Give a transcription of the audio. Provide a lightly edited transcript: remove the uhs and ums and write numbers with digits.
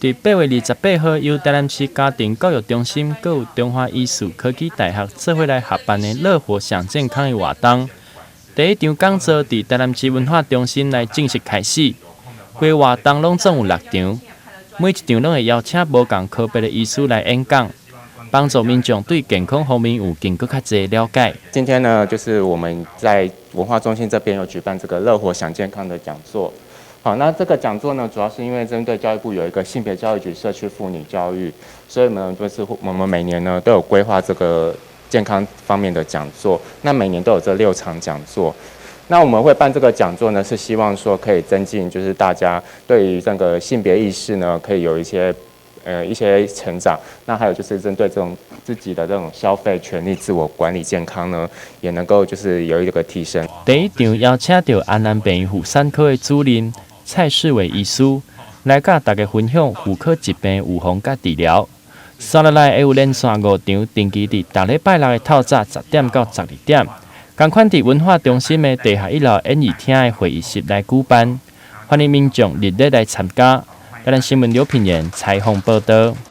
佇8月28號，由台南市家庭教育中心、閣有中華醫事科技大學做伙來合辦的樂活享健康的活動，第一場講座佇台南市文化中心來正式開始。規活動攏總有六場，每一場攏會邀請無仝科別的醫師來演講，幫助民眾對健康方面有更閣較濟了解。今天呢，就是我們在文化中心這邊有舉辦這個樂活享健康的講座。好，那這個講座呢，主要是因為針對教育部有一個性別教育局社區婦女教育，所以呢，就是我們每年呢都有規劃這個健康方面的講座。那每年都有這六場講座。那我們會辦這個講座呢，是希望說可以增進，就是大家對於這個性別意識呢，可以有一些成長。那還有就是針對這種自己的這種消費權利、自我管理健康呢，也能夠就是有一個提升。第一場邀請著安南病院婦產科的主任蔡世偉醫師來佮大家分享婦科疾病預防佮治療。紲落來會有連續五場，定期佇逐禮拜六的透早10點到12點，仝款佇文化中心的地下一樓演藝廳的會議室來舉辦，歡迎民眾熱烈來參加。台南新聞劉品言採訪報導。